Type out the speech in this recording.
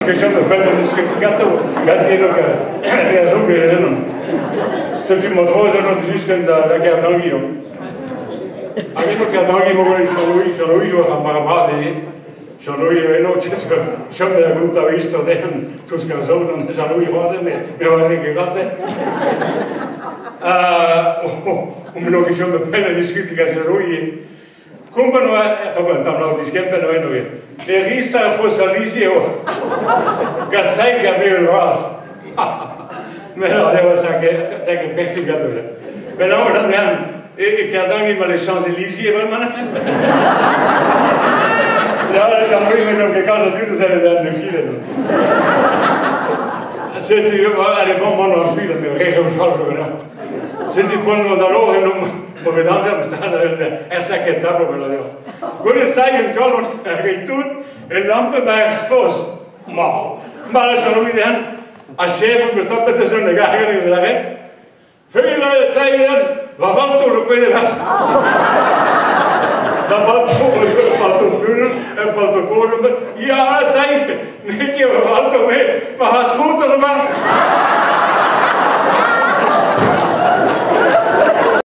ket chom da benn eus ket ganto, ganti eno ka re a zo ket ennon. Setu ma droet eno disken da, da Gerdangi. Hag eno Kerdangi mo gwelet Jean-Louis, Jean-Louis zo ar mara bras eo. Jean-Louis eo eno, chom da gontañ istor dezhan, tousk ar saout an Jean-Louis c'hoazh, me me oa ket gante. O me ket chom da penn a diskutiñ gant Jean-Louis. Kompen oa, ec'h un tamm laou diskempenn oa eno ivez. E ris ar fosalisi eo. Gasaig a mevel vras. Mais alors, ne oa sacré perfil ganto. Mais non, non, non, e, e Kerdangi ma les Champs-Élysées bremañ. Ya, Jean-Louis, me ket kalz a dud eus an defile. Setu, allez, bon, bon, an fil, me re zo chalz ganeoc'h. Setu poent mont da lor eno, ma bet amzer, ma stad er saket tablo ben eo. Goude sailh en kalon ar tout, e lampe ba er sfoz. Ma, ma la Jean-Louis dezhan, a chef eus tapet eus an gargan e lare. Feu la sailh va vanto lo kwele vas. Da vanto, vanto bulen, en vanto kolen. Ja, sailh, ne ket va vanto me, ma ha skouter zo bas.